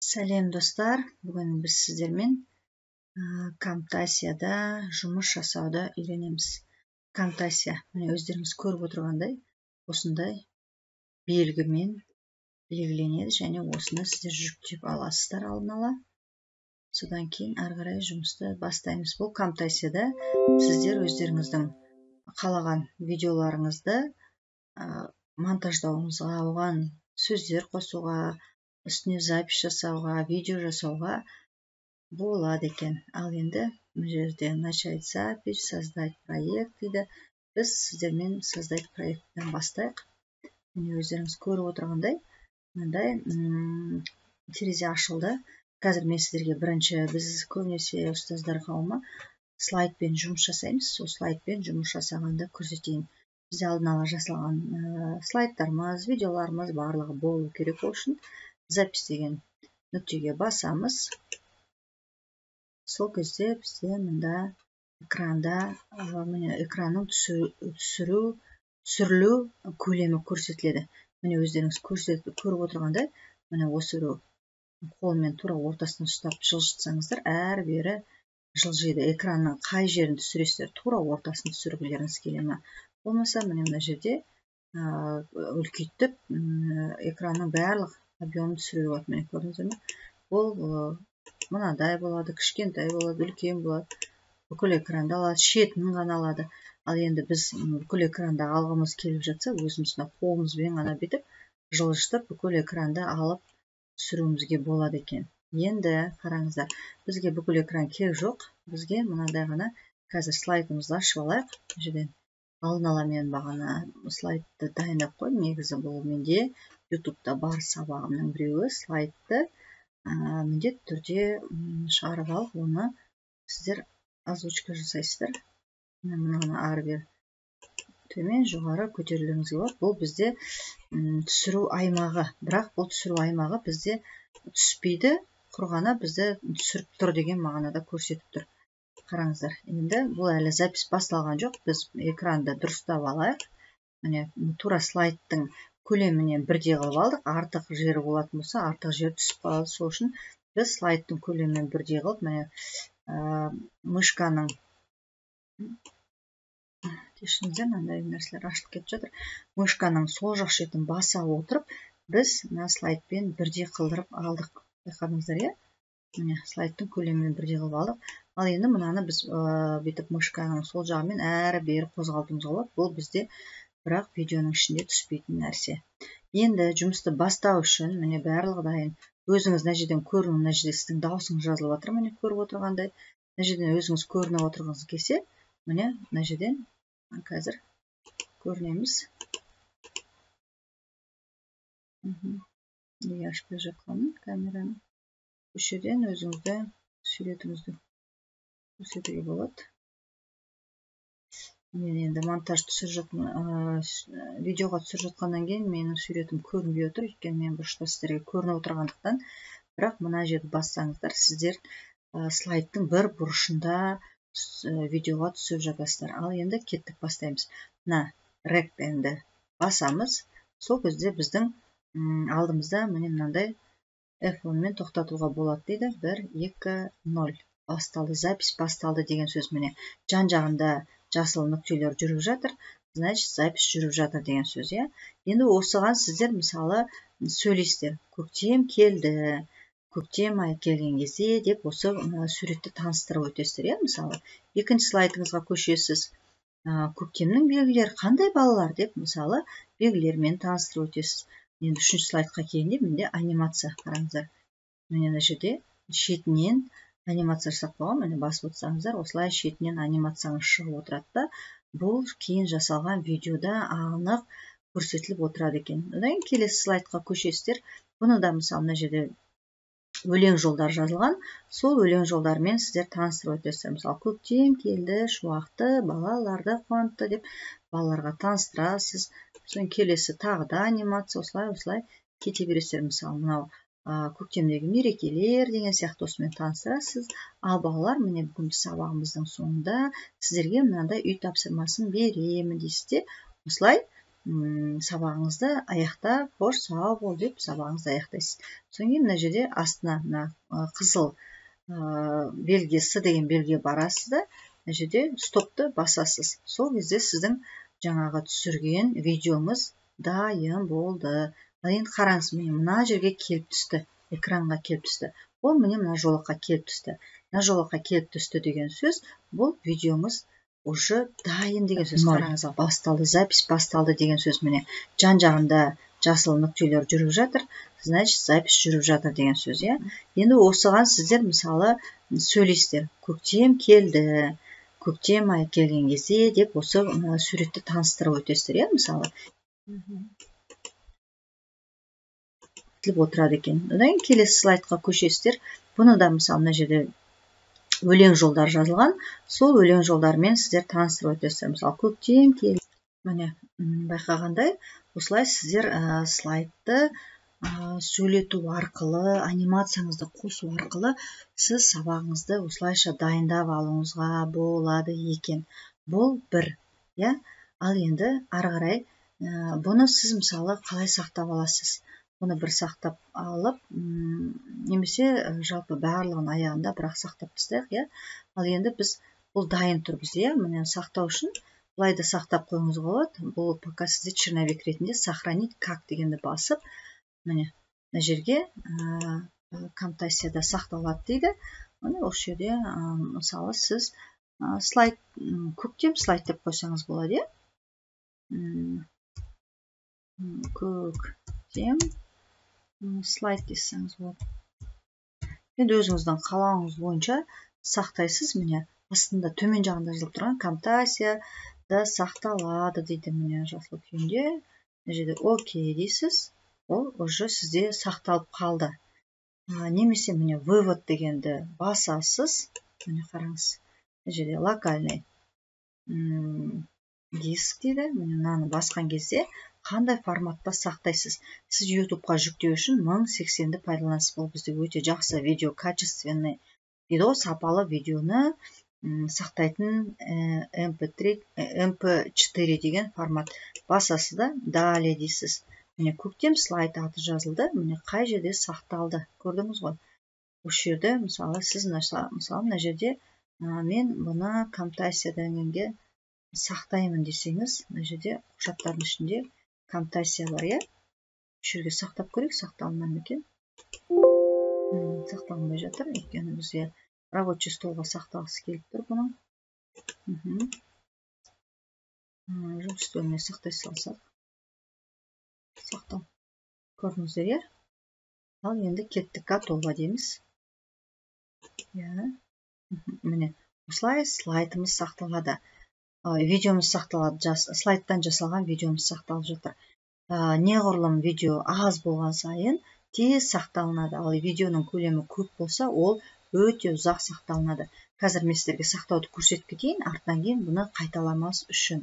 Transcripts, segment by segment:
Сәлем, достар! Бүгін біз сіздермен Камтасияда жұмыс жасауды үйренеміз. Камтасия, міне, өздеріңіз көріп отырғандай, осындай белгімен белгіленеді және осыны сіздер жүктеп аласыздар алдын ала. Содан кейін ары қарай жұмысты бастаймыз. Бұл Камтасияда сіздер өздеріңіздің қалаған видеоларыңызды монтаждауыңызға, оған сөздер қосуға, үстіне запись жасауға, видео жасауға болады екен. Ал енді мына жерде «Начать запись», «Создать проект» дейді. Біз сіздермен «Создать проект» тен бастайық. Міне, өздеріңіз көріп отырғандай, мынандай терезе ашылды. Қазір мен сіздерге бірінші, біз көбінесе, ұстаздар қауымы, слайдпен жұмыс жасаймыз. Сол слайдпен жұмыс жасағанды көрсетейін. Бізде алдын ала жасалған слайдтарымыз, видеоларымыз барлығы болу керек. Ол үшін «Запись» деген нүктеге басамыз. Сол кезде бізде мында экранда, міне, экранның түсіру, түсірілу көлемі көрсетіледі. Міне, өздеріңіз көріп отырғандай, міне, осы қолмен тура ортасынан ұстап жылжытсаңыздар, әрі бері жылжиды. Экранның қай жерін түсіресіздер, тура ортасын түсіргілеріңіз келе ма, болмаса, міне, мына жерде үлкейтіп, экранның барлық объемын түсіруге болады. Міне, көрдіңіздер ме? Бұл мынадай болады, кішкентай болады, үлкен болады, бүкіл экранды алады, шетін ғана алады. Ал енді біз бүкіл экранды алғымыз келіп жатса, өзіміз мына қолымызбен ғана бүйтіп жылжытып, бүкіл экранды алып түсіруімізге болады екен. Енді қараңыздар, бізге бүкіл экран керек жоқ, бізге мынадай ғана. Қазір слайдымызды ашып алайық. Бұл жерден алдын ала мен бағана слайдты дайындап қойдым. Негізі бұл менде Ютубта бар сабағымның біреуі. Слайдты міндетті түрде шығарып алып, оны сіздер озвучка жасайсыздар. Мынаны ары бері, төмен, жоғары көтерулеріңізге болады. Бұл бізде түсіру аймағы, бірақ бұл түсіру аймағы бізде түспейді, құр ғана бізді түсіріп тұр деген мағынада көрсетіп тұр. Қараңыздар, енді бұл әлі запись басталған жоқ, біз экранды дұрыстап алайық. Міне, тура слайдтың көлемінен бірдей қылып алдық. Артық жері болатын болса, артық жері түсіп қалады. Сол үшін біз слайдтың көлемімен бірдей қылып, міне, мышканың, кешіріңіздер, мынандай нәрселер ашылып кетіп жатыр, мышканың сол жақ шетін баса отырып, біз мына слайдпен бірдей қылдырып алдық. Байқадыңыздар, иә? Міне, слайдтың көлемімен бірдей қылып алдық. Ал енді мынаны біз бүйтіп мышканың сол жағымен әрі бері қозғалтуымызға болады. Бұл бізде бірақ видеоның ішінде түспейтін нәрсе. Енді жұмысты бастау үшін, міне, барлығы дайын. Өзіңіз мына жерден көріну, мына жерде сіздің дауысыңыз жазылып жатыр. Міне, көріп отырғандай, мына жерден өзіңіз көрініп отырғыңыз келсе, міне, мына жерден қазір көрінеміз. Неге ашпай жатқанын камераны? Осы жерден өзіңізді, суретіңізді көрсетуге болады. Мен енді монтаж түсіріп жатқан, видеоға түсіріп жатқаннан кейін менің суретім көрінбей отыр, өйткені мен бұрышта сіздерге көрініп отырғандықтан. Бірақ мына жерді бассаңыздар, сіздер слайдтың бір бұрышында видеоға түсіп жатасыздар. Ал енді кеттік, бастаймыз. Мына рек енді басамыз. Сол кезде біздің алдымызда, міне, мынандай F10-мен тоқтатуға болады дейді. Бір, екі, ноль, басталды, запись басталды деген сөз. Міне, жан жағында жасыл нүктелер жүріп жатыр, значит, запись жүріп жатыр деген сөз, иә. Енді осыған сіздер, мысалы, сөйлейсіздер: «Көктем келді, көктем айы келген кезде» деп, осы суретті таныстырып өтесіздер, иә. Мысалы, екінші слайдыңызға көшесіз. «Көктемнің белгілері қандай, балалар?» деп, мысалы, белгілерімен таныстырып өтесіз. Енді үшінші слайдқа келгенде менде анимация. Қараңыздар, міне, мына жерде шетінен анимация жасап қойған. Міне, басып отырсаңыздар, осылай шетінен анимацияңыз шығып отырады да, бұл кейін жасалған видеода анық көрсетіліп отырады екен. Одан кейін келесі слайдқа көшесіздер. Бұны да, мысалы, мына жерде өлең жолдары жазылған, сол өлең жолдарымен сіздер таныстырып өтесіздер. Мысалы, «Көктем келді шуақты, балаларды қуантты» деп балаларға таныстырасыз. Содан келесі тағы да анимация, осылай, осылай кете бересіздер. Мысалы, мынау көктемдегі мерекелер деген сияқты, осымен таныстырасыз. Ал, балалар, міне, бүгінгі сабағымыздың соңында сіздерге мынандай үй тапсырмасын беремін дейсіз де, осылай Сабағыңызды аяқтап, қош сау бол деп сабағыңызды аяқтайсыз. Содан кейін мына жерде астына мына қызыл белгі С деген белгіге барасыз да, мына жерде стопты басасыз. Сол кезде сіздің жаңағы түсірген видеоңыз дайын болды. Ал енді қараңыз, міне мына жерге келіп түсті, экранға келіп түсті. Ол міне мына жолаққа келіп түсті. Мына жолаққа келіп түсті деген сөз, бұл видеоңыз уже дайын деген сөз. Қараңыз, басталды, запись басталды деген сөз. Міне жан жағында жасыл нүктелер жүріп жатыр, значит запись жүріп жатыр деген сөз, иә. Енді осыған сіздер мысалы сөйлейсіздер. Көктем келді, көктем айы келген кезде деп осы суретті таныстырып өтесіздер, иә, мысалы. Отырады екен. Одан кейін келесі слайдқа көшесіздер. Бұны да мысалы мына жерде өлең жолдары жазылған, сол өлең жолдарымен сіздер таныстырып өтесіздер. Мысалы, көктем келді. Міне байқағандай, осылай сіздер слайдты сөйлету арқылы, анимацияңызды қосу арқылы сіз сабағыңызды осылайша дайындап алуыңызға болады екен. Бұл бір, иә. Ал енді ары қарай бұны сіз мысалы қалай сақтап аласыз? Бұны бір сақтап алып, немесе жалпы барлығын аяғында бірақ сақтап тастайық, иә. Ал енді біз бұл дайын тұр бізде, иә. Міне сақтау үшін былай да сақтап қоюыңызға болады. Бұл пока сізде черновик ретінде сохранить как дегенді басып, міне мына жерге Камтасияда сақталады дейді. Міне осы жерде мысалы сіз слайд, көктем слайд деп қойсаңыз болады, иә. Көктем слайд десеңіз болады. Енді өзіңіздің қалауыңыз бойынша сақтайсыз. Міне астында төмен жағында жазылып тұрған Камтасияда сақталады дейді. Міне жасыл күйінде мына жерде окей дейсіз, ол уже сізде сақталып қалды. Немесе міне вывод дегенді басасыз. Міне қараңыз, мына жерде локальный диск дейді. Міне мынаны басқан кезде қандай форматта сақтайсыз? Сіз YouTube'қа жүктеу үшін 1080-ді пайдаланасыз. Бұл бізде өте жақсы видео, качественный видео, сапалы видеоны сақтайтын MP3, MP4 деген формат. Басасыз да далее дейсіз. Міне көктем слайд аты жазылды. Міне қай жерде сақталды, көрдіңіз ғой. Осы жерде мысалы сіз мысалы мына жерде мен бұны Камтасия дегенге сақтаймын десеңіз, мына жерде құжаттардың ішінде Камтасия бар, иә. Осы жерге сақтап көрейік, сақталына ма екен? Сақталынбай жатыр, өйткені бізге рабочий столға сақталғысы келіп тұр бұның. Жұмыс үстеліне сақтай салсақ. Сақтау. Көрдіңіздер, иә? Ал енді кеттік, готово дейміз. Иә. Міне осылай слайдымыз сақталады. Видеомыз сақталады, слайдтан жасалған видеомыз сақталып жатыр. Неғұрлым видео аз болған сайын тез сақталынады, ал видеоның көлемі көп болса, ол өте ұзақ сақталынады. Қазір мен сіздерге сақтауды көрсетіп кетейін, артынан кейін бұны қайталамас үшін.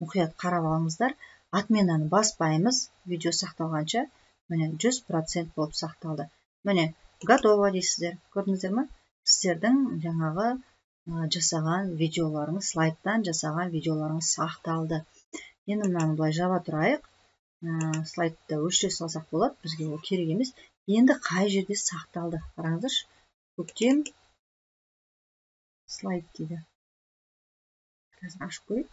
Мұқият қарап алыңыздар. Отменаны баспаймыз, видео сақталғанша. Міне 100% болып сақталды. Міне готово дейсіздер. Көрдіңіздер ме? Сіздердің жаңағы жасаған видеоларыңыз, слайдтан жасаған видеоларыңыз сақталды. Енді мынаны былай жаба тұрайық. Слайдты өшіре салсақ болады, бізге ол керек емес. Енді қай жерде сақталды? Қараңыздаршы, көктем слайд дейді. Қазір ашып көрейік.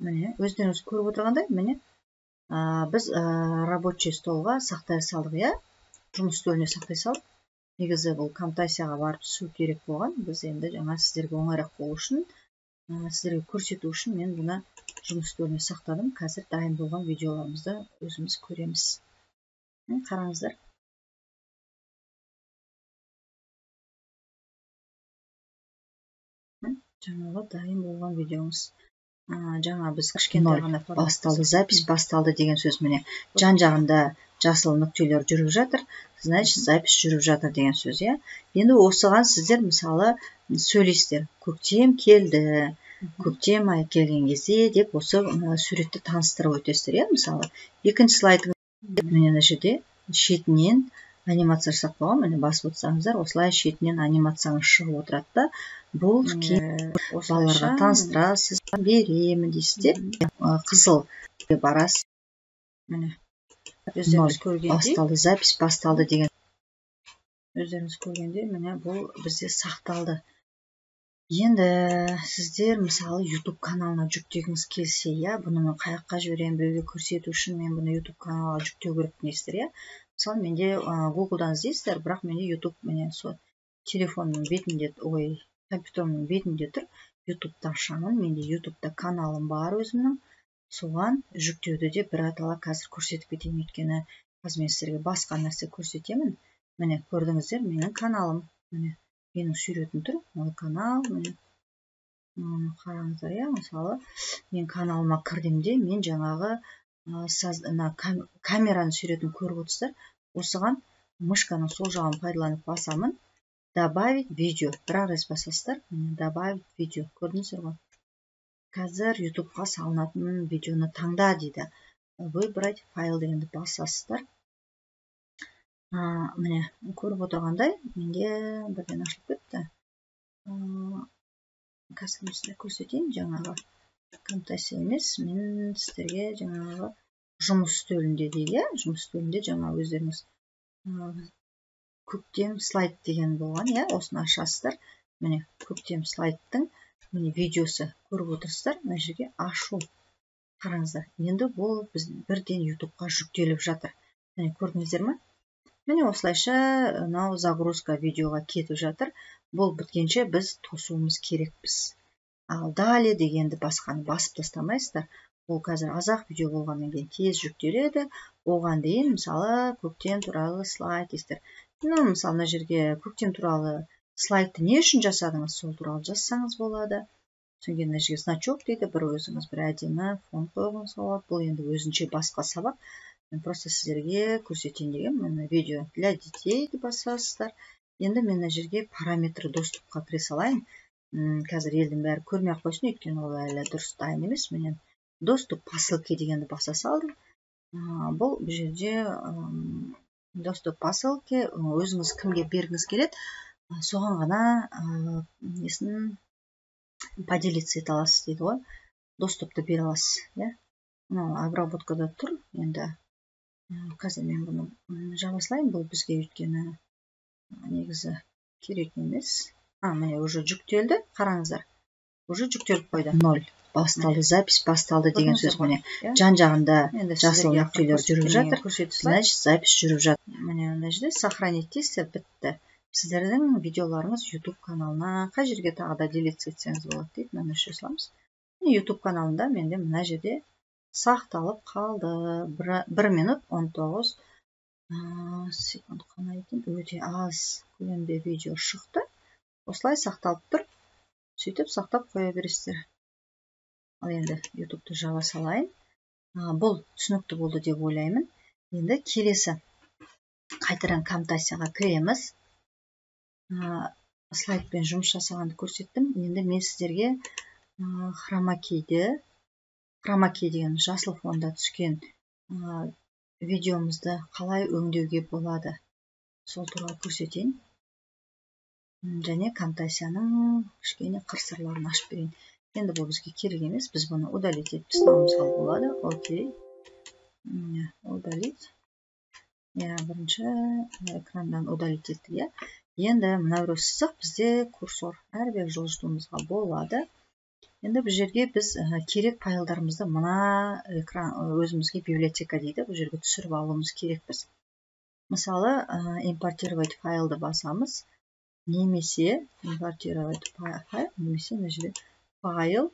Міне өздеріңіз көріп отырғандай, міне біз рабочий столға сақтай салдық, иә? Жұмыс үстеліне сақтай салдық. Негізі бұл Камтасияға барып түсу керек болған. Біз енді жаңа сіздерге оңайырақ болу үшін, сіздерге көрсету үшін мен бұны жұмыс үстеліне сақтадым. Қазір дайын болған видеоларымызды өзіміз көреміз. Қараңыздар. Жаңағы дайын болған видеомыз. Жаңа біз кішкентай ғана басталды, запись басталды деген сөз. Міне жан жағында жасыл нүктелер жүріп жатыр, значит запись жүріп жатыр деген сөз, иә. Енді осыған сіздер мысалы сөйлейсіздер. Көктем келді, көктем айы келген кезде деп осы суретті таныстырып өтесіздер, иә. Мысалы екінші слайдың міне мына жерде шетінен Анимация жасап қойған. Міне, басып отырсаңыздар, осылай шетінен анимацияңыз шығып отырады да. Бұл кейін балаларға таныстырасыз, беремін дейсіз де, қызыл барасыз. Міне, өздеріңіз көргендей, басталды, запись басталды деген. Өздеріңіз көргендей, міне, бұл бізде сақталды. Енді сіздер, мысалы, YouTube каналына жүктегіңіз келсе, иә, бұны мен қай жаққа жіберемін, біреуге көрсету үшін мен бұны YouTube каналға жүктеу керек дейсіздер, иә. Мысалы, менде Гуглдан іздейсіздер, бірақ менде YouTube, міне, сол телефонның бетінде, ой, компьютерімнің бетінде тұр. Ютубты ашамын, менде Ютубта каналым бар өзімнің. Соған жүктеуді де біратала қазір көрсетіп кетейін, өйткені қазір мен сіздерге басқа нәрсе көрсетемін. Міне, көрдіңіздер, менің каналым, міне, менің суретім тұр, мой канал. Міне, қараңыздар, иә. Мысалы, мен каналыма кірдім де, мен жаңағы мына камераның суретін көріп отырсыздар. Осыған мышканың сол жағын пайдаланып басамын. «Добавить видео» бір ақ рет басасыздар. Міне, «Добавить видео», көрдіңіздер ғой. Қазір Ютубқа салынатын видеоны таңда дейді. «Выбрать файл» дегенді басасыздар. Міне, көріп отырғандай, менде бірден ашылып кетті. Қазір мен сізге көрсетейін. Жаңағы Камтасия емес, мен сіздерге жаңағы жұмыс үстелінде дейді, иә. Жұмыс үстелінде жаңа өздеріңіз «Көктем слайд» деген болған, иә, осыны ашасыздар. Міне, «Көктем слайдтың», міне, видеосы, көріп отырсыздар. Мына жерге ашу, қараңыздар. Енді бұл біз бірден Ютубқа жүктеліп жатыр. Міне, көрдіңіздер ме? Міне, осылайша мынау загрузка видеоға кетіп жатыр. Бұл біткенше біз тосуымыз керекпіз. Ал «Далее» дегенді басқаны басып тастамайсыздар. Ол қазір аз-ақ видео болғаннан кейін тез жүктеледі. Оған дейін, мысалы, көктем туралы слайд дейсіздер. Ну, мысалы, мына жерге көктем туралы слайдты не үшін жасадыңыз, сол туралы жазсаңыз болады. Содан кейін мына жерге «Значок» дейді, бір өзіңіз бір әдемі фон қойғыңызға болады. Бұл енді өзінше басқа сабақ, мен просто сіздерге көрсетейін дегенмін. Міне, «Видео для детей» деп басасыздар. Енді мен мына жерге «Параметры доступқа» кіре салайын. Қазір елдің бәрі көрмей ақ қойсын, өйткені ол әлі дұрыс дайын емес. Міне, «Доступ по ссылке» дегенді баса салдым. Бұл жерде «Доступ по ссылке» өзіңіз кімге бергіңіз келеді, соған ғана несін поделиться ете аласыз дейді ғой, доступты бере аласыз, иә. Мынау обработкада тұр. Енді қазір мен бұны жаба салайын, бұл бізге өйткені негізі керек емес. А, міне, уже жүктелді, қараңыздар, уже жүктеліп қойды. Ноль, басталды, запись басталды деген сөз. Міне, жан жағында жасыл нүктелер жүріп жатыр, значит, запись жүріп жатыр. Міне, мына жерде «Сохранить» дейсіздер, бітті. Сіздердің видеоларыңыз YouTube каналына, қай жерге тағы да делиться етсеңіз болады дейді. Мынаны өшіре саламыз. YouTube каналында менде мына жерде сақталып қалды. 1 минут 19 секунд қана екен, өте аз көлемде видео шықты. Осылай сақталып тұр, сөйтіп сақтап қоя бересіздер. Ал енді Ютубты жаба салайын. Бұл түсінікті болды деп ойлаймын. Енді келесі қайтадан Камтасияға кіреміз. Слайдпен жұмыс жасағанды көрсеттім. Енді мен сіздерге хромакейді, хромакей деген жасыл фонда түскен видеомызды қалай өңдеуге болады, сол туралы көрсетейін және Камтасияның кішкене қыр сырларын ашып берейін. Енді бұл бізге керек емес, біз бұны удалить етіп тастауымызға болады. Окей, удалить, иә, бірінші экрандан удалить еттік, иә. Енді мына біреу сызық бізде курсор, әрі бері жылжытуымызға болады. Енді бұл жерге біз керек файлдарымызды мына экран, өзімізге «Библиотека» дейді, бұл жерге түсіріп алуымыз керекпіз. Мысалы, «Импортировать файлды» басамыз немесе «Импортировать файл», немесе мына жерде «Файл»,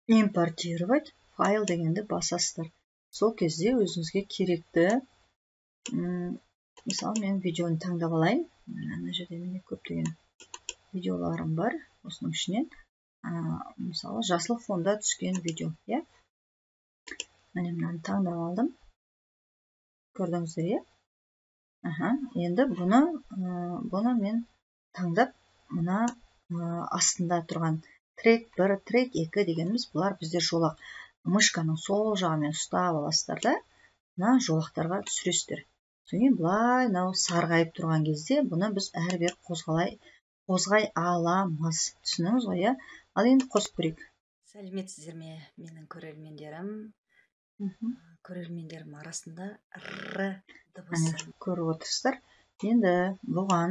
«Импортировать файл» дегенді басасыздар. Сол кезде өзіңізге керекті, мысалы, мен видеоны таңдап алайын. Ана жерде менде көптеген видеоларым бар. Осының ішінен, мысалы, жасыл фонда түскен видео, иә, міне, мынаны таңдап алдым, көрдіңіздер, иә. Аха, енді бұны мен таңдап, мына астында тұрған трек 1, трек 2 дегеніміз, бұлар бізде жолақ. Мышканың сол жағымен ұстап аласыздар да, мына жолақтарға түсіресіздер. Содан кейін былай мынау сарғайып тұрған кезде бұны біз әрі бері қозғай аламыз. Түсіндіңіз ғой, иә? Ал енді қосып көрейік. Сәлеметсіздер ме, менің көрермендерім? Көрермендерім арасында р дыбысы. Көріп отырсыздар. Енді бұған,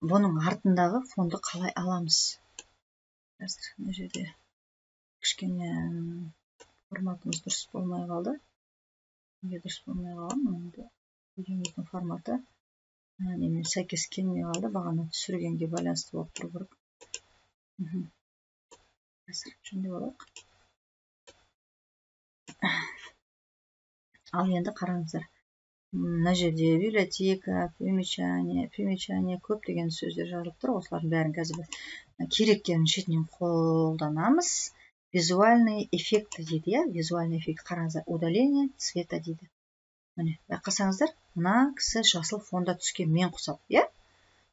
бұның артындағы фонды қалай аламыз? Қазір мына жерде кішкене форматымыз дұрыс болмай қалды. Неге дұрыс болмай қалған? Енді видеомыздың форматы немен сәйкес келмей қалды, бағана түсіргенге байланысты болып тұру керек. Қазір жөндеп алайық. Ал енді қараңыздар, мына жерде библиотека, примечание, көптеген сөздер жазылып тұр. Осылардың бәрін қазір керектерін шетінен қолданамыз. Визуальный эффект дейді, иә, визуальный эффект. Қараңыздар, удаление цвета дейді. Міне, байқасаңыздар, мына кісі жасыл фонда түскен мен құсап, иә?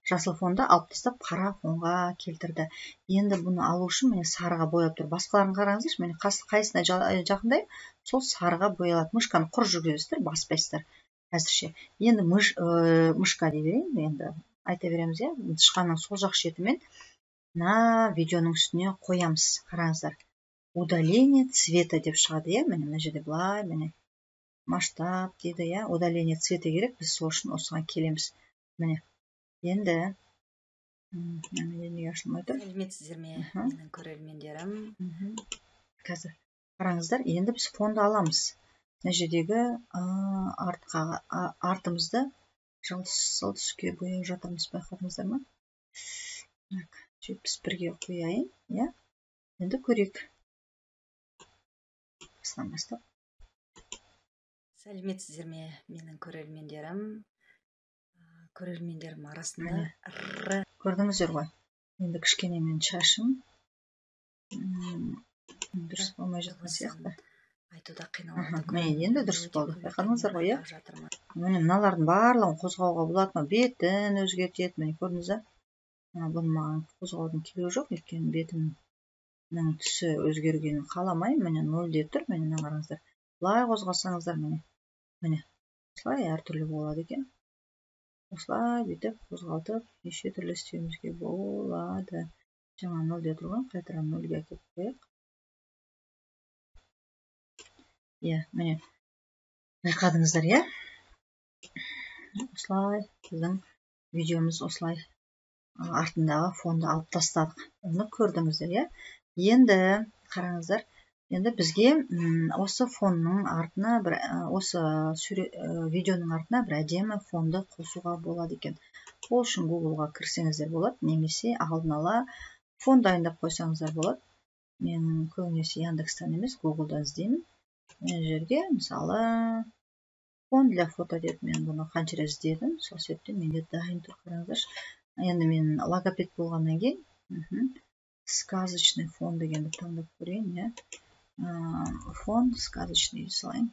Жасыл фонда алып тастап қара фонға келтірді. Енді бұны алу үшін міне сарыға бояп тұр. Басқаларын қараңыздаршы, міне қайсысына жақындаймын, сол сарыға боялады. Мышканы құр жүргізесіздер, баспайсыздар әзірше. Енді мышка дей берейін, енді айта береміз, иә? Тышқанның сол жақ шетімен мына видеоның үстіне қоямыз. Қараңыздар, удаление цвета деп шығады, иә? Міне мына жерде былай, міне масштаб дейді, иә? Удаление цвета керек, біз сол үшін осыған келеміз. Міне енді неге ашылмай тұр? Сәлеметсіздер ме, менің көрермендерім? Қазір қараңыздар, енді біз фонды аламыз. Мына жердегі артымызды жасыл түске бояп жатырмыз, байқадыңыздар ма? 71-ге қояйын, иә? Енді көрейік. Басынан бастап. Сәлеметсіздер ме, менің көрермендерім? Көрермендерім арасында р. Көрдіңіздер ғой. Енді кішкене мен шашым дұрыс болмай жатқан сияқты. Айтуда қиналады. Міне енді дұрыс болды. Байқадыңыздар ғой, иә? Міне мыналардың барлығын қозғауға болады. Мына бетін өзгертеді. Міне көрдіңіз бе? Бұны маған қозғаудың керегі жоқ, өйткені бетімнің түсі өзгергенін қаламаймын. Міне 0-де тұр. Міне мына қараңыздар. Былай қозғасаңыздар, міне. Міне осылай әртүрлі болады екен. Осылай бүйтіп қозғалтып неше түрлі істеуімізге болады. Жаңа 0-де тұрған, қайтадан 0-ге әкеліп қояйық. Иә, міне байқадыңыздар, иә? Осылай біздің видеомыз осылай артындағы фонды алып тастадық. Оны көрдіңіздер, иә? Енді қараңыздар, енді бізге осы фонның артына бір, осы видеоның артына бір әдемі фонды қосуға болады екен. Ол үшін Google-ға кірсеңіздер болады, немесе алдын ала фон дайындап қойсаңыздар болады. Мен көбінесе Яндекстан емес, Google-дан іздеймін. Мен жерге, мысалы, фон для фото деп мен бұны қанша рет іздедім, сол себептен менде дайын тұр, қараңыздаршы. Енді мен логопед болғаннан кейін сказочный фон дегенді таңдап көрейін, иә. Фон сказочный салайын.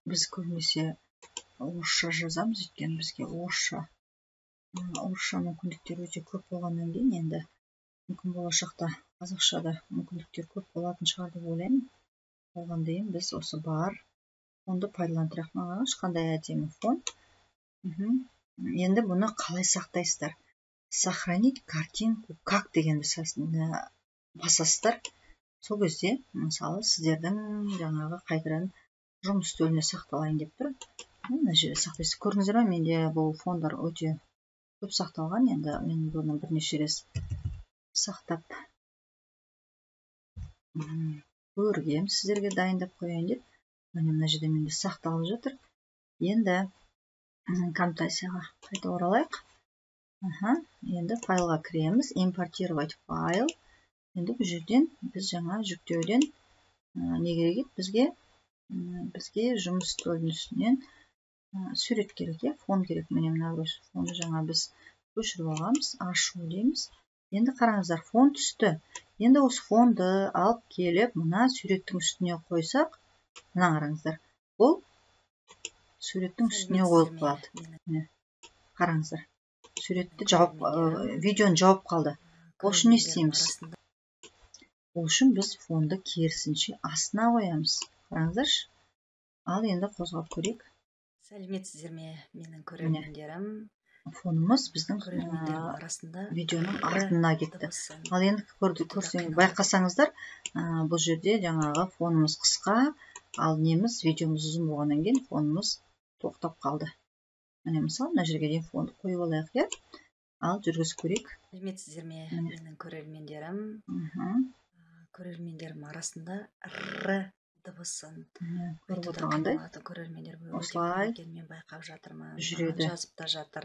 Біз көбінесе орысша жазамыз, өйткені бізге орысша мүмкіндіктер өте көп болғаннан кейін енді мүмкін болашақта қазақшада мүмкіндіктер көп болатын шығар деп ойлаймын. Оған дейін біз осы бар фонды пайдаландырайық. Маған қандай әдемі фон. Енді бұны қалай сақтайсыздар? Сохранить картинку как дегенді басасыздар. Сол кезде, мысалы, сіздердің жаңағы қайтадан жұмыс үстеліне сақталайын деп тұр. Мына жерде сақтайсыз. Көрдіңіздер ме, менде бұл фондар өте көп сақталған. Енді мен бұны бірнеше рет сақтап көргем, сіздерге дайындап қояйын деп. Міне мына жерде менде сақталып жатыр. Енді Camtasia-ға қайта оралайық. Енді файлға кіреміз, импортировать файл. Енді бұл жерден біз жаңа жүктеуден не керек еді бізге? Бізге жұмыс үстелінің үстінен сурет керек, иә, фон керек. Міне мына фонды жаңа біз көшіріп алғанбыз, ашу дейміз. Енді қараңыздар, фон түсті. Енді осы фонды алып келіп мына суреттің үстіне қойсақ, мына қараңыздар, бұл суреттің үстіне қойылып қалады. Міне қараңыздар, суретті жауып, видеоны жауып қалды. Ол үшін не істейміз? Ол үшін біз фонды керісінше астына қоямыз. Қараңыздаршы, Ал енді қозғап көрейік. Сәлеметсіздер ме, менің көрермендерім? Фонымыз біздің көрермендерім арасында видеоның артына кетті. Ал енді көрсеңіз, байқасаңыздар, бұл жерде жаңағы фонымыз қысқа, ал неміз видеомыз ұзын болғаннан кейін фонымыз тоқтап қалды. Міне, мысалы, мына жерге дейін фонды қойып алайық, иә. Ал жүргізіп көрейік. Сәлеметсіздер ме, менің көрермендерім? Көрермендерім арасында р дыбысын көріп отырғандай көрермендер осылай мен байқап жатырмын, жүреді. Жазып та жатыр,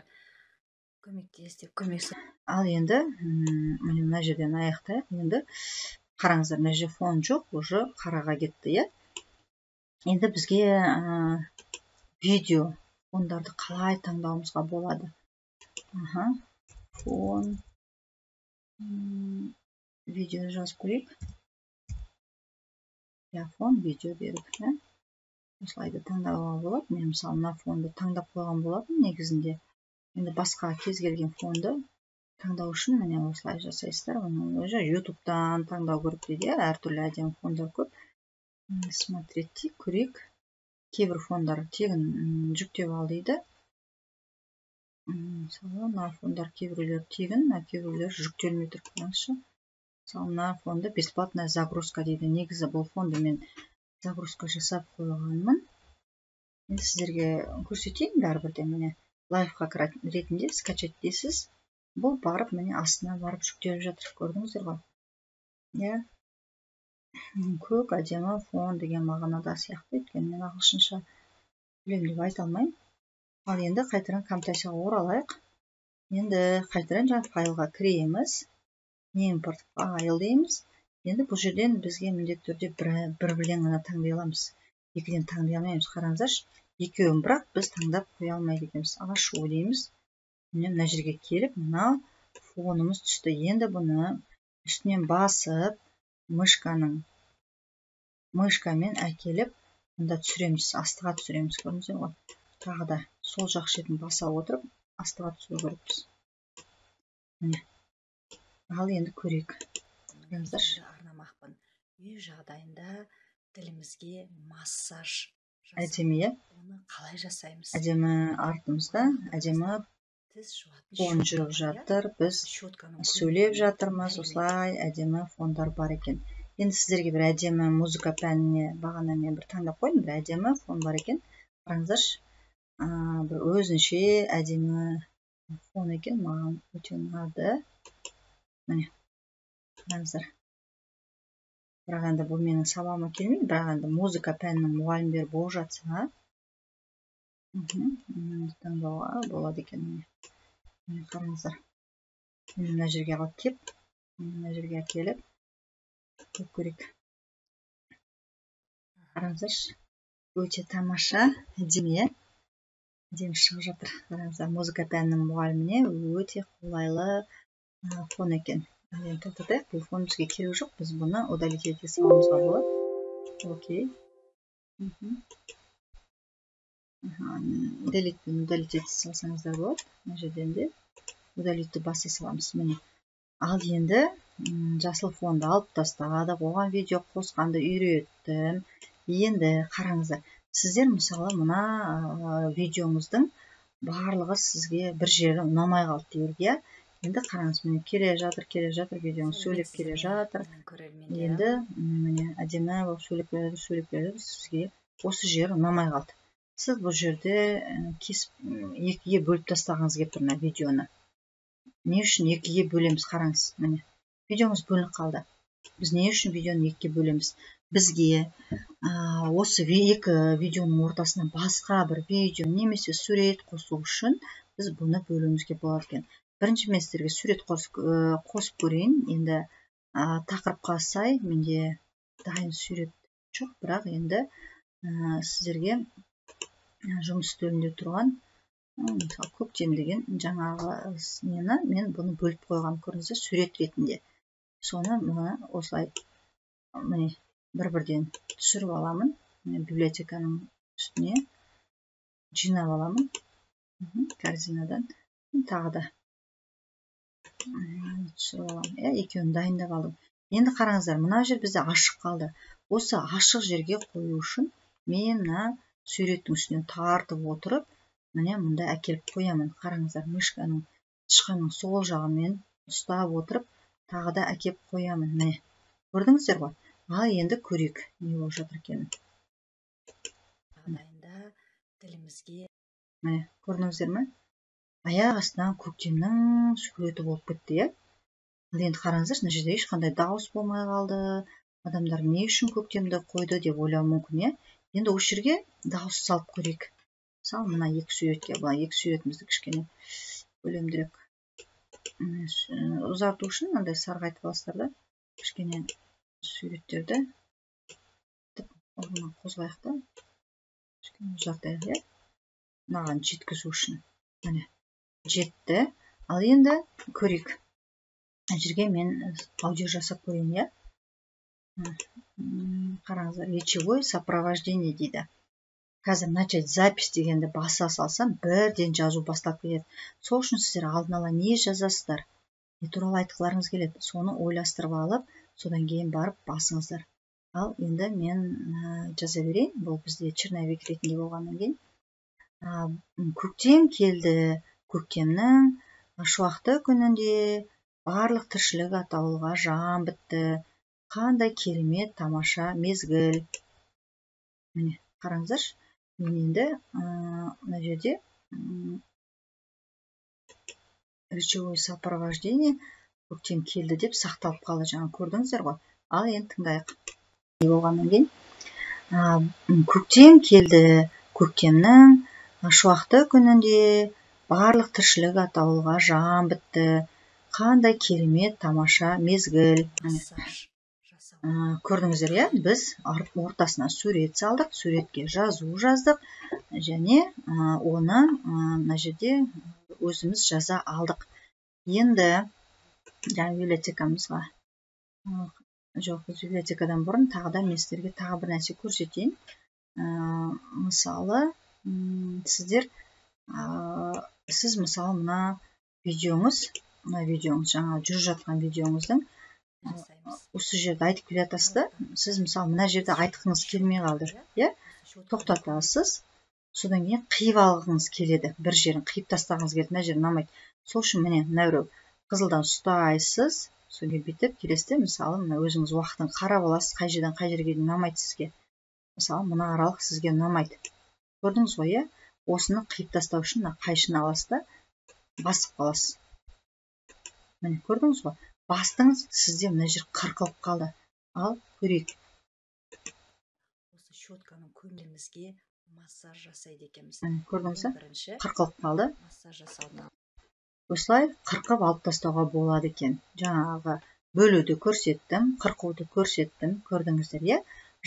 көмектес деп көмек. Ал енді міне, мына жерден аяқтайық. Енді қараңыздар, мына жерде фон жоқ, уже қараға кетті, иә. Енді бізге видео фондарды қалай таңдауымызға болады? Фон видео жазып көрейік. Иә, фон видео дедік, иә. Осылай да таңдауға болады. Мен, мысалы, мына фонды таңдап қойған болатын негізінде. Енді басқа кез келген фонды таңдау үшін міне осылай жасайсыздар. Оны уже Ютубтан таңдау керек дейді, иә, әртүрлі әдемі фондар көп. Смотреть дейік, көрейік. Кейбір фондар тегін жүктеп ал дейді. Мысалы, мына фондар кейбіреулері тегін, мына кейбіреулері жүктелмей тұр, қараңызшы. Мысалы, мына фонды бесплатная загрузка дейді. Негізі бұл фонды мен загрузка жасап қойғанмын. Енді сіздерге көрсетейін бәрібір де. Міне, лайфхак ретінде скачать дейсіз. Бұл барып, міне, астына барып жүктеліп жатыр, көрдіңіздер ғой, иә. Көк әдемі фон деген мағынада сияқты, өйткені мен ағылшынша білемін деп айта алмаймын. Ал енді қайтадан Камтасияға оралайық. Енді қайтадан жаңа файлға кіреміз, импорт файл дейміз. Енді бұл жерден бізге міндетті түрде бір бірден ғана таңдай аламыз, екіден таңдай алмаймыз. Қараңыздаршы, екеуін бірақ біз таңдап қоя алмайды екенбіз. Ашу дейміз. Міне, мына жерге келіп мына фонымыз түсті. Енді бұны үстінен басып, мышкамен әкеліп мында түсіреміз, астыға түсіреміз, көрдіңіздер ғой. Тағы да сол жақ шетін баса отырып астыға түсіру керекпіз. Міне, ал енді көрейік. Қараңыздаршы. Арнамақпын. Үй жағдайында тілімізге массаж. Әдемі, иә? Оны қалай жасаймыз? Әдемі артымызда әдемі Тіс жуатын фон щетка жүріп бар, иә? жатыр, біз Щетканың сөйлеп көмегімен жатырмыз, әрине. Осылай әдемі фондар бар екен. Енді сіздерге бір әдемі музыка пәніне бағана мен бір таңдап қойдым, бір әдемі фон бар екен. Қараңыздаршы, бір өзінше әдемі фон екен, маған өте ұнады. Міне, қараңыздар. Бірақ енді бұл менің сабағыма келмейді, бірақ енді музыка пәнінің мұғалімдері болып жатса, таңдауға болады екен. Міне, міне, қараңыздар. Міне, мына жерге алып кеп, мына жерге әкеліп қойып көрейік. Қараңыздаршы, өте тамаша, әдемі, иә? Әдемі шығып жатыр. Қараңыздар, музыка пәнінің мұғаліміне өте қолайлы фон екен. Ал енді тоқтатайық, бұл фон бізге керегі жоқ, біз бұны удалить ете салуымызға болады. Окей. Delete-пен удалить ете салсаңыздар болады. Мына жерден де удалить-ті баса саламыз. Міне. Ал енді жасыл фонды алып тастадық, оған видео қосқанды үйреттім. Енді қараңыздар, сіздер, мысалы, мына видеоңыздың барлығы сізге бір жері ұнамай қалды дейік, иә. Енді қараңыз, міне, келе жатыр, келе жатыр, видеоңыз сөйлеп келе жатыр. Менің көрермендерім. Енді міне, әдемі болып сөйлеп келе жатыр, сөйлеп келе жатыр, сізге осы жері ұнамай қалды. Сіз бұл жерде кесіп, екіге бөліп тастағыңыз келіп тұр мына видеоны. Не үшін екіге бөлеміз? Қараңыз, міне, видеомыз бөлініп қалды. Біз не үшін видеоны екіге бөлеміз? Бізге осы екі видеоның ортасына басқа бір видео немесе сурет қосу үшін біз бұны бөлуімізге болады екен. Бірінші мен сіздерге сурет қосып көрейін. Енді тақырыпқа сай менде дайын сурет жоқ, бірақ енді сіздерге жұмыс үстелінде тұрған, мысалы, көктем деген жаңағы нені мен бұны бөліп қойғанмын, көрдіңіздер, сурет ретінде. Соны мына осылай, міне, бір-бірден түсіріп аламын. Міне, библиотеканың үстіне жинап аламын. Корзинадан тағы да түсіріп аламын. Иә, екеуін дайындап алдым. Енді қараңыздар, мына жер бізде ашық қалды. Осы ашық жерге қою үшін мен мына Суреттің үстінен тартып отырып, міне мында әкеліп қоямын. Қараңыздар, мышканың, тышқанның сол жағымен ұстап отырып, тағы да әкеп қоямын. Міне, көрдіңіздер ғой? Ал енді көрейік, не болып жатыр екенін. Жағдайында тілімізге. Міне, көрдіңіздер ме? Аяқ астынан көктемнің суреті болып кетті, иә? Ал енді қараңыздаршы, мына жерде ешқандай дауыс болмай қалды. Адамдар не үшін көктемді қойды деп ойлауы мүмкін, иә? Енді осы жерге дауыс салып көрейік. Мысалы, мына екі суретке, былай екі суретімізді кішкене көлемдірек ұзарту үшін мынандай сарғайтып аласыздар да, кішкене суреттерді орнынан қозғайық та, кішкене ұзартайық, иә? Мынаған жеткізу үшін. Міне, жетті. Ал енді көрейік. Мына жерге мен аудио жасап көрейін, иә? Қараңыздар, речевое сопровождение дейді. Қазір начать запись дегенді баса салсам, бірден жазу басталып кетеді. Сол үшін сіздер алдын ала не жазасыздар, не туралы айтқыларыңыз келеді, соны ойластырып алып, содан кейін барып басыңыздар. Ал енді мен жаза берейін. Бұл бізде черновик ретінде болғаннан кейін. Көктем келді, көктемнің шуақты күнінде барлық тіршілік атаулыға жан бітті. Қандай керемет тамаша мезгіл. Міне, қараңыздаршы, мен енді мына жерде речевое сопровождение көктем келді деп сақталып қалды, жаңа көрдіңіздер ғой. Ал енді тыңдайық. Болғаннан кейін көктем келді, көктемнің шуақты күнінде барлық тіршілік атаулыға жан бітті. Қандай керемет тамаша мезгіл. Көрдіңіздер, иә? Біз ортасына сурет салдық, суретке жазу жаздық және оны мына жерде өзіміз жаза алдық. Енді жаңа библиотекамызға, жоқ, біз библиотекадан бұрын тағы да мен сіздерге тағы бір нәрсе көрсетейін. Мысалы, сіздер, сіз мысалы мына видеоңыз, жаңа жүріп жатқан видеоңыздың осы жерде айтып келе жатасыз да, сіз мысалы мына жерде айтқыңыз келмей қалды, иә? Тоқтатасыз, содан кейін қиып алғыңыз келеді, бір жерін қиып тастағыңыз келеді, мына жері ұнамайды. Сол үшін міне мына біреу қызылдан ұстайсыз, содан кейін бүйтіп келесіз, мысалы мына өзіңіз уақытын қарап аласыз, қай жерден қай жерге дейін ұнамайды сізге. Мысалы, мына аралық сізге ұнамайды. Көрдіңіз ғой, иә? Осыны қиып тастау үшін мына қайшыны аласыз да басып қаласыз. Міне, көрдіңіз ғой? Бастыңыз, сізде мына жер қырқылып қалды. Ал көрейік. Осы щетканың көмегімізге массаж жасайды екенбіз. Көрдіңіз бе? Бірінші қырқылып қалды. Массаж жасаудың Осылай қырқып алып тастауға болады екен. Жаңағы бөлуді көрсеттім, қырқуды көрсеттім, көрдіңіздер, иә?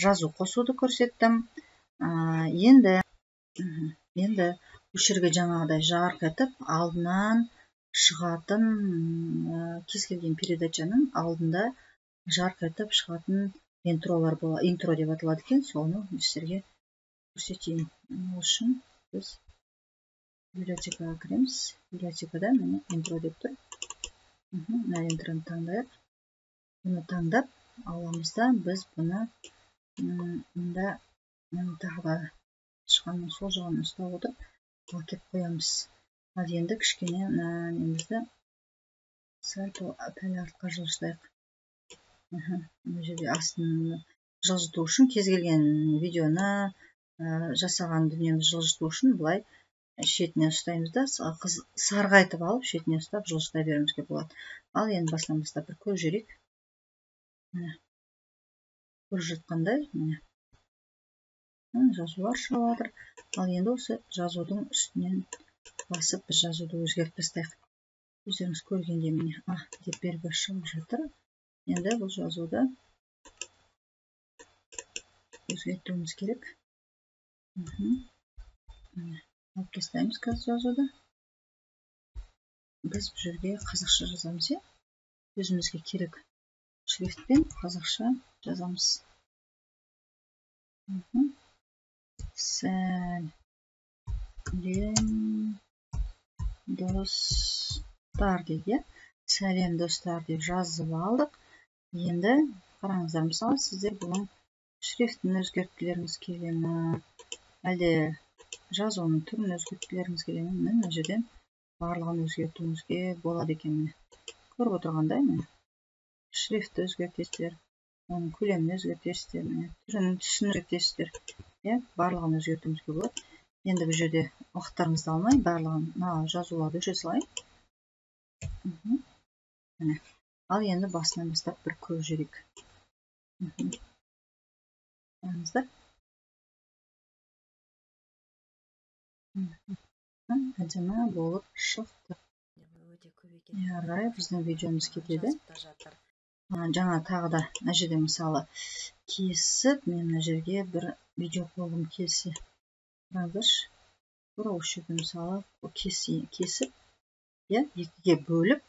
Жазу қосуды көрсеттім. Енді осы жерге жаңағыдай жарқ етіп, алдынан шығатын, кез келген передачаның алдында жарқ етіп шығатын интролар болады, интро деп аталады екен, соны сіздерге көрсетейін. Ол үшін біз библиотекаға кіреміз. Библиотекада міне интро деп тұр. Мына интроны таңдайық. Бұны таңдап аламыз да, біз бұны мында тағы да тышқанның сол жағын ұстап отырып әкеліп қоямыз. Ал енді кішкене мына немізді сәл пәл артқа жылжытайық. Мына жерде астын жылжыту үшін кез келген видеоны жасаған дүниемізді жылжыту үшін былай шетінен ұстаймыз да, сарғайтып алып шетінен ұстап жылжыта беруімізге болады. Ал енді басынан бастап бір көріп жіберейік. Міне, көріп жатқандай, міне жазулар шығып жатыр. Ал енді осы жазудың үстінен басып біз жазуды өзгертіп тастайық. Өздеріңіз көргендей міне А деп белгі шығып жатыр. Енді бұл жазуды өзгертуіміз керек. Міне, алып тастаймыз қазір жазуды. Біз бұл жерге қазақша жазамыз, иә? Өзімізге керек шрифтпен қазақша жазамыз. Сәлем достар дейді, иә? Сәлем достар деп жазып алдық. Енді қараңыздар, мысалы сіздер бұның шрифтін өзгерткілеріңіз келе ме, Әлде жазуының түрін өзгерткілеріңіз келе ме? Міне, мына жерден барлығын өзгертуіңізге болады екен. Міне, көріп отырғандай, міне, шрифтті өзгертесіздер, оның көлемін өзгертесіздер, міне, түрін, түсін өзгертесіздер. Иә, барлығын өзгертуімізге болады. Енді бұл жерде уақыттарыңызды алмай, барлығын мына жазуларды өшіре салайын. Міне. Ал енді басынан бастап бір көріп жіберейік. Қараңыздар. Әдемі болып шықты. Өте көп екен. Әрі біздің видеомыз кетеді. Жазып та жатыр. Жаңа тағы да мына жерде мысалы кесіп, мен мына жерге бір видео қойғым келсе, қараңыздаршы, тура осы жерде мысалы кесіп, иә, екіге бөліп,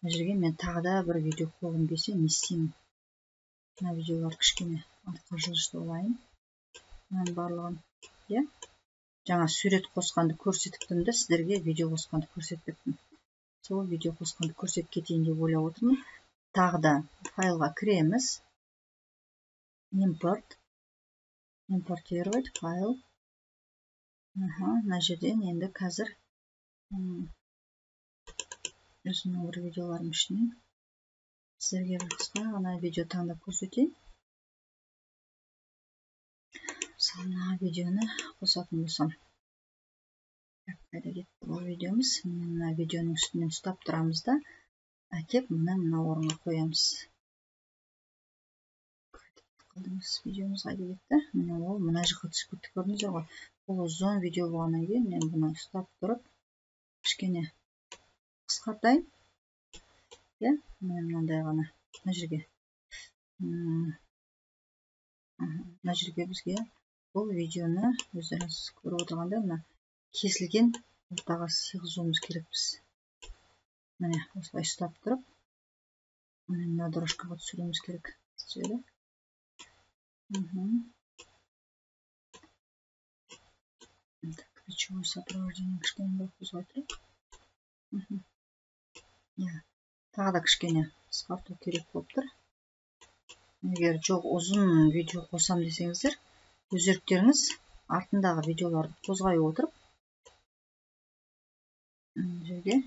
мына жерге мен тағы да бір видео қойғым келсе, не істеймін? Мына видеоларды кішкене артқа жылжытып алайын. Мынаның барлығын, иә. Жаңа сурет қосқанды көрсетіп тұрмын да, сіздерге видео қосқанды көрсетпеппін. Сол видео қосқанды көрсетіп кетейін деп ойлап отырмын. Тағы да файлға кіреміз. Импорт. Импортировать файл. Мына жерден енді қазір, өзімнің бір видеоларым ішінен сіздерге бір қысқа ғана видео таңдап көрсетейін. Мысалы, мына видеоны қосатын болсам, қайда кетті бұл видеомыз? Міне, мына видеоның үстінен ұстап тұрамыз да, әкеп мына орынға қоямыз. Қалдыңыз, видеомыз қайда кетті? Міне, ол мына жаққа түсіп кетті, көрдіңіздер ғой. Бұл ұзын видео болғаннан кейін мен бұны ұстап тұрып кішкене қысқартайын. Иә, міне мынандай ғана мына жерге. Мына жерге бізге бұл видеоны өздеріңіз көріп отырғандай мына кесілген ортаға сыйғызуымыз керекпіз. Міне, осылай ұстап тұрып, міне мына дорожкаға түсіруіміз керек. Түседі. Так, речевое сопровождение кішкене бір қозғай тұрайық. Иә, тағы да кішкене қысқарту керек болып тұр. Егер жоқ ұзын видео қосам десеңіздер, өз еріктеріңіз артындағы видеоларды қозғай отырып, мына жерге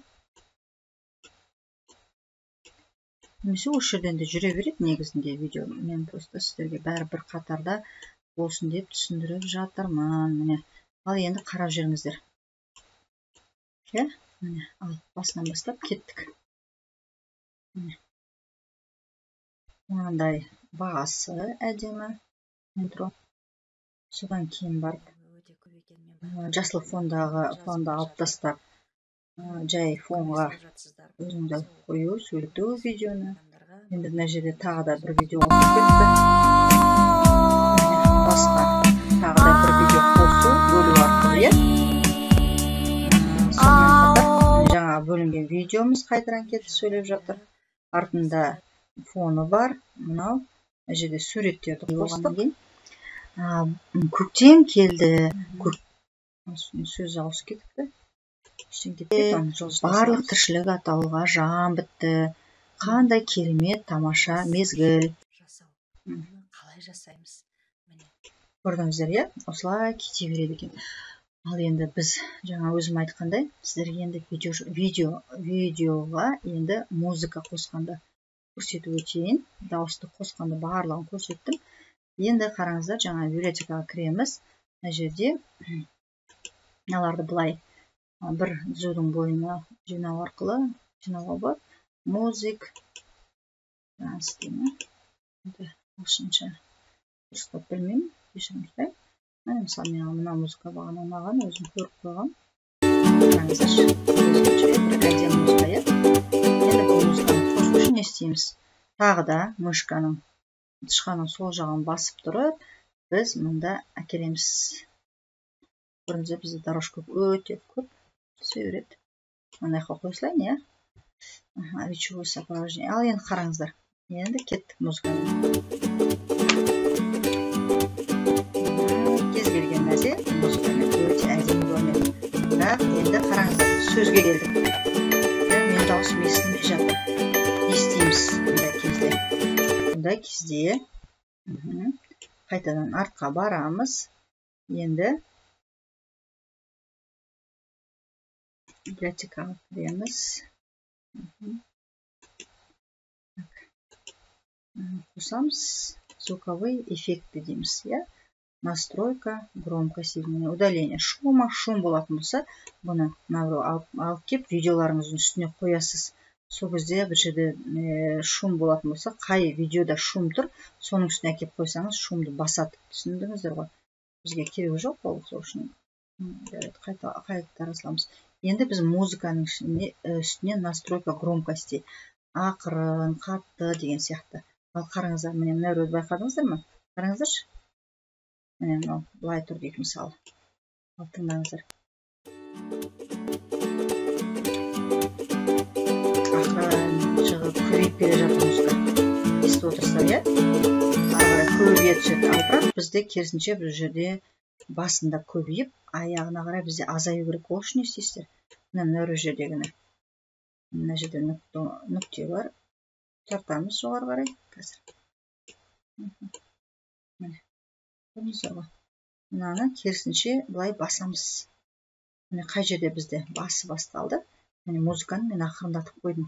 немесе осы жерден де жүре береді негізінде видео. Мен просто сіздерге бәрі бір қатарда болсын деп түсіндіріп жатырмын. Міне, ал енді қарап жүріңіздер. Иә, міне, ал басынан бастап кеттік. Міне. Мынандай бағасы әдемі интро. Содан кейін барып, Өте көп екен, мен байқадым. Жасыл фондағы Жазып фонды та алып жатыр. тастап, жай фонға Көмек сұрап жатсыздар. өзіңді Сол қою, сөйлету видеоны. адамдарға Енді мына жерде тағы да бір видео қосып кетті. Міне, басқа тағы да бір видео қосу, бөлу арқылы, иә. Сонымен қатар жаңа бөлінген видеомыз қайтадан кетіп сөйлеп жатыр. Артында фоны бар. Мынау мына жерде суреттерді қостық. Көктем келді. Сөз ауысып кетіпті. Ештеңе кетпейді, оны жылжыта Барлық саламыз. Тіршілік атаулыға жан бітті. Қандай керемет тамаша мезгіл. Жасау. Оны қалай жасаймыз? Міне. Көрдіңіздер, иә? Осылай кете береді екен. Ал енді біз жаңа өзім айтқандай, сіздерге енді видеоға енді музыка қосқанды көрсетіп өтейін. Дауысты қосқанды барлығын көрсеттім. Енді қараңыздар, жаңа библиотекаға кіреміз. Мына жерде мыналарды былай бір түзудің бойына жинау арқылы жинауға болады. Музык істеймін. Енді ағылшынша дұрыстап білмеймін, кешірім сұраймын. Міне, мысалы, мен мына музыка бағана ұнаған, өзім көріп қойғам. Қараңыздаршы, өзгеше бір әдемі музыка, иә? Енді бұл музыканы қосу үшін не істейміз? Тағы да мышканың, тышқанның сол жағын басып тұрып, біз мында әкелеміз. Көрдіңіздер, бізде дорожка өте көп түсе береді. Мына жаққа қоя салайын, иә? Аха, речевое сопровождение. Ал енді қараңыздар. Енді кеттік музыканы. Кез келген нәрсе музыкамен өте әдемі көрінеді. Бірақ енді қараңыздар, сөзге келдік. Менің дауысым естілмей жатыр. Не істейміз бұндай кезде? Бұндай кезде, қайтадан артқа барамыз. Енді Библиотекаға кіреміз. Қосамыз, звуковые эффекты дейміз, иә. Настройка громкости, удаление шума. Шум болатын болса, бұны мына алып келіп видеоларыңыздың үстіне қоясыз. Сол кезде бір жерде шум болатын болса, қай видеода шум тұр, соның үстіне әкеліп қойсаңыз, шумды басады. Түсіндіңіздер ғой? Бізге керегі жоқ ол, сол үшін қайтара саламыз. Енді біз музыканың үстіне настройка громкости, ақырын, қатты деген сияқты. Ал қараңыздар, міне мына біреуді байқадыңыздар ма? Қараңыздаршы. Міне мынау былай тұр дейік мысалы. Ал тыңдаңыздар. Ақырын шығып көбейіп келе жатыр музыка. Естіп отырсыздар, иә? Ары қарай көбейе түседі. Ал бірақ бізде керісінше бұл жерде басында көбейіп, аяғына қарай бізде азаю керек. Ол үшін не істейсіздер? Мына жердегіні. Мына жерде нүкте бар. Тартамыз жоғары қарай. Қазір. Міне. Көрдіңіздер ғой. Мынаны керісінше былай басамыз. Міне қай жерде бізде басы басталды. Міне музыканы мен ақырындатып қойдым.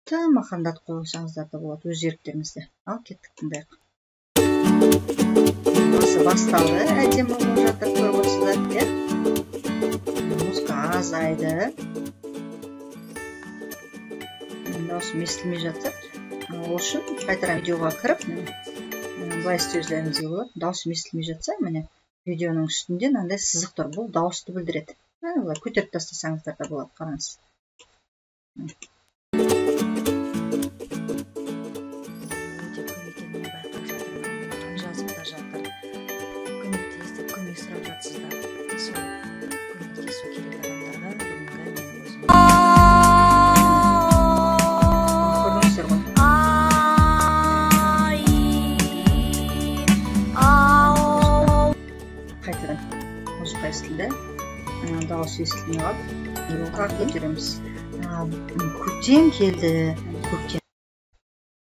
Тым ақырындатып қойсаңыздар да болады өз еріктеріңізде. Ал кеттік, тыңдайық. Басы басталды, әдемі болып жатыр, көріп отырсыздар, иә? Музыка азайды. Дауысым естілмей жатыр. Ол үшін қайтадан видеоға кіріп, былай істеулеріңізге болады. Дауысым естілмей жатса, міне видеоның үстінде мынандай сызық тұр. Бұл дауысты білдіреді. Былай көтеріп тастасаңыздар да болады, қараңыз. Өте көп екенін мен байқап жатырмын. Маған жазып та жатыр. Көмектес деп көмек сұрап жатсыздар. Сол көмектесу керек адамдарға бүгінгі мен өзім. Көрдіңіздер ғой. Қайтадан музыка естілді. Дауыс естілмей қалды. Тағы көтереміз. Көктем келді, көктем.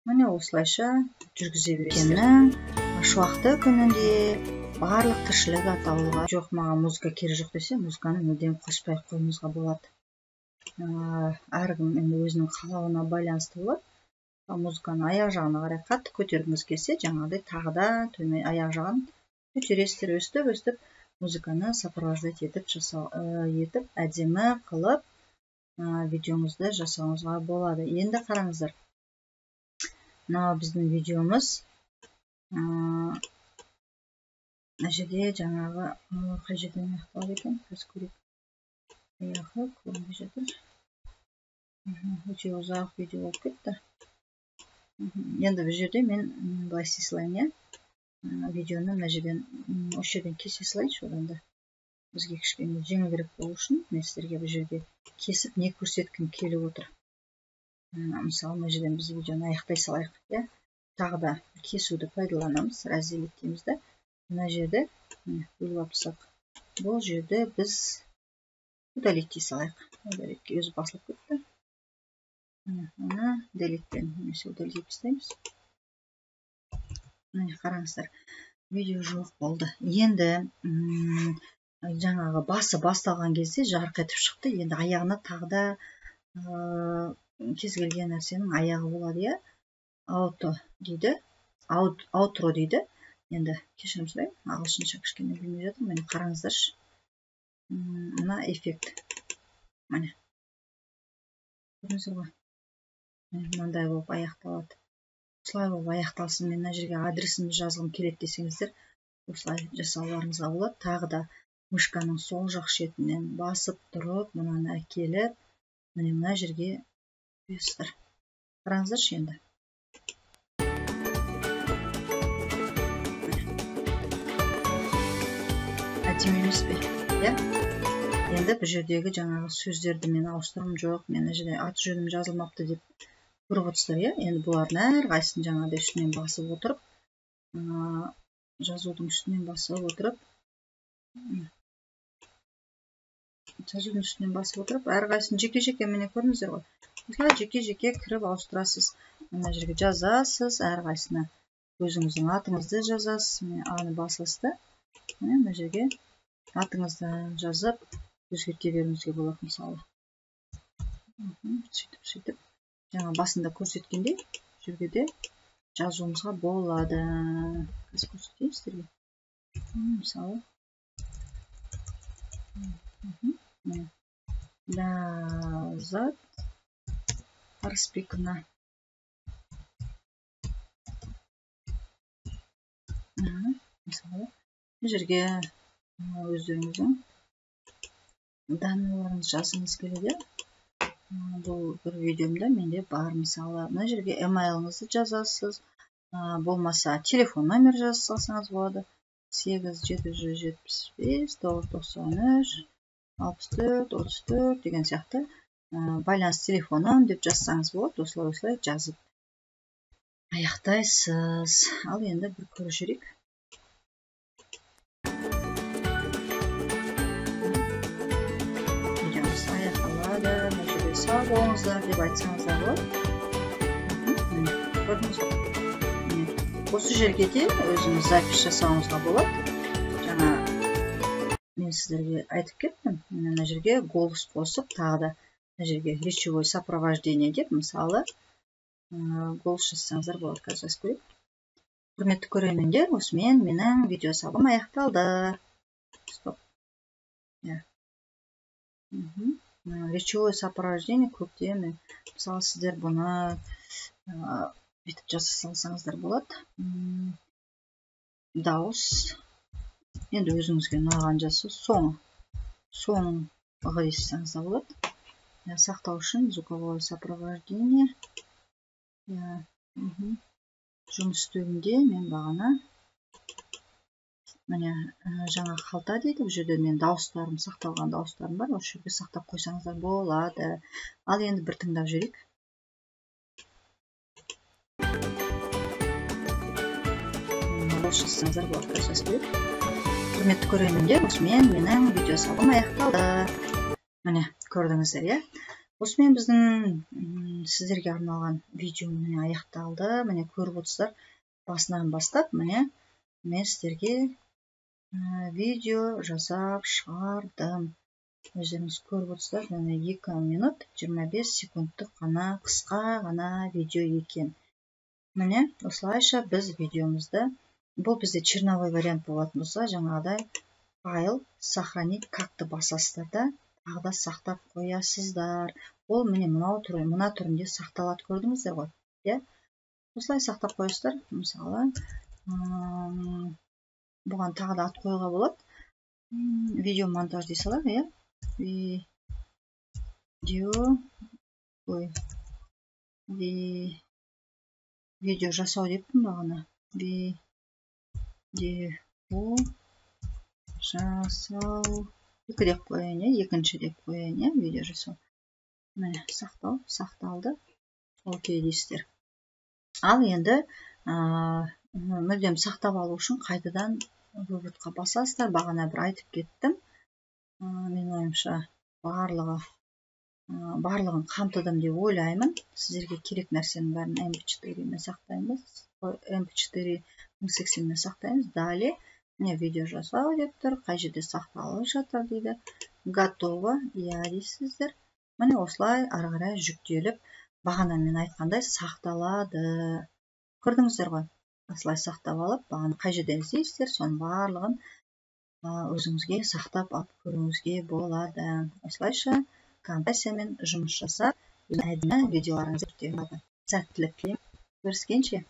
Міне осылайша жүргізе бересіздер. Шуақты күнінде барлық тіршілік атаулыға. Жоқ, маған музыка керек жоқ десе, музыканы мүлдем қоспай ақ қоюыңызға болады. Әркім енді өзінің қалауына байланысты болады. Ал музыканы аяқ жағына қарай қатты көтергіңіз келсе, жаңағыдай тағы да төмен аяқ жағын көтересіздер, өстіп өстіп музыканы сопровождать етіп жасау, етіп әдемі қылып видеоңызды жасауыңызға болады. Енді қараңыздар. Мынау біздің видеомыз. Мына жерде жаңағы қай жерден аяқталады екен? Қазір көрейік. Аяғы көрінбей жатыр. Өте ұзақ видео болып кетті. Енді бұл жерде мен былай істей салайын, иә? Видеоны мына жерден, осы жерден кесе салайыншы, одан да бізге кішкене жеңілірек болу үшін мен сіздерге бұл жерде кесіп не көрсеткім келіп отыр. Мысалы, мына жерден біз видеоны аяқтай салайық, иә? Тағы да кесуді пайдаланамыз, разделить дейміз да. Мына жерді міне бөліп алып тастадық. Бұл жерді біз удалить дей салайық. Удалитке өзі басылып кетті. Міне, оны делитпен немесе удалить етіп тастаймыз. Міне қараңыздар, видео жоқ болды. Енді жаңағы басы басталған кезде жарқ етіп шықты. Енді аяғына тағы да кез келген нәрсенің аяғы болады, иә? Ауто дейді, аутро дейді. Енді кешірім сұраймын, ағылшынша кішкене білмей жатырмын. Міне қараңыздаршы, мына эффект. Міне көрдіңіздер ғой, мынандай болып аяқталады. Осылай болып аяқталсын, мен мына жерге адресімді жазғым келеді десеңіздер, осылай жасауларыңызға болады. Тағы да мышканың сол жақ шетінен басып тұрып, мынаны әкеліп, міне мына жерге қоясыздар. Қараңыздаршы енді. Әдемі емес пе? Иә? Енді бұл жердегі жаңағы сөздерді мен ауыстырғым жоқ, мен мына жерде аты жөнім жазылмапты деп көріп отырсыздар, иә? Енді бұлардың әрқайсысын жаңағыдай үстінен басып отырып, жазудың үстінен басып отырып, жазудың үстінен басып отырып, әрқайсысын жеке-жеке, міне көрдіңіздер ғой. Осылай жеке-жеке кіріп ауыстырасыз. Мына жерге жазасыз, әрқайсысына өзіңіздің атыңызды жазасыз. Міне аны басасыз да, міне мына жерге атыңызды жазып өзгерте беруіңізге болады мысалы. Сөйтіп жаңа басында көрсеткендей жерге де жазуымызға болады. Қазір көрсетейін сіздерге. Мысалы, Ләззат Арысбековна. Мысалы, бұл жерге өздеріңіздің данныйларыңызды жазғыңыз келеді. Бұл бір видеомда менде бар. Мысалы, мына жерге email-ыңызды жазасыз, болмаса телефон номер жаза салсаңыз болады. 8 775 993 64 34 деген сияқты байланыс телефоным деп жазсаңыз болады. Осылай жазып аяқтайсыз. Ал енді бір көріп жіберейік. Видеомыз аяқталады. Мына жерде сау болыңыздар деп айтсаңыздар болады. Көрдіңіз ғой. Осы жерге де өзіңіз запись жасауыңызға болады. Жаңа мен сіздерге айтып кеттім. Мына жерге голос қосып, тағы да мына жерге речевое сопровождение деп, мысалы, голос жазсаңыздар болады. Қазір жазып көрейік. Құрметті көрермендер, осымен менің видео сабағым аяқталды. Стоп. Речевое сопровождение көптен, мысалы, сіздер бұны бүйтіп жаза салсаңыздар болады. Дауыс. Енді өзіңізге ұнаған жазса, соңғы десеңіз де болады. Сақтау үшін звуковое сопровождение. Жұмыс үстелінде мен бағана міне жаңа қалта дейді. Бұл жерде мен дауыстарым, сақталған дауыстарым бар. Осы жерге сақтап қойсаңыздар болады. Ал енді бір тыңдап жіберейік. Жазсаңыздар болады. Құрметті көрермендер, осымен менің видео сабағым аяқталды. Міне, көрдіңіздер, иә? Осымен біздің сіздерге арналған видео міне аяқталды. Міне көріп отырсыздар, басынан бастап міне мен сіздерге видео жасап шығардым. Өздеріңіз көріп отырсыздар, міне 2 минут 25 секундтық қана қысқа ғана видео екен. Міне осылайша біз видеомызды, бұл бізде черновой вариант болатын болса, жаңағыдай файл сохранить как-то басасыздар да, тағы да сақтап қоясыздар. Ол міне мынау түрі, мына түрінде сақталады, көрдіңіздер ғой, иә? Осылай сақтап қоясыздар. Мысалы, бұған тағы да ат қоюға болады. Видео монтаж дей салайық, иә? Видео, ой, видео жасау деппін бағана. Видео жасау екі деп қояйын, иә, екінші деп қояйын, иә, видео жасау. Міне, сақтау, сақталды. Окей дейсіздер. Ал енді мүлдем сақтап алу үшін қайтадан выводқа басасыздар. Бағана бір айтып кеттім. Менің ойымша барлығын қамтыдым деп ойлаймын. Сіздерге керек нәрсенің бәрін MP4 мен сақтаймыз. MP4 1080 мен сақтаймыз. Далее міне видео жасау деп тұр. Қай жерде сақталып жатыр дейді. Готово, иә дейсіздер. Міне осылай ары қарай жүктеліп, бағана мен айтқандай сақталады. Көрдіңіздер ғой? Осылай сақтап алып, бағана қай жерден іздейсіздер, соның барлығын өзіңізге сақтап алып көруіңізге болады. Осылайша компрессиямен жұмыс жасап, әдемі видеоларыңызды жүктеуге болады. Сәттілік тілеймін. Көріскенше.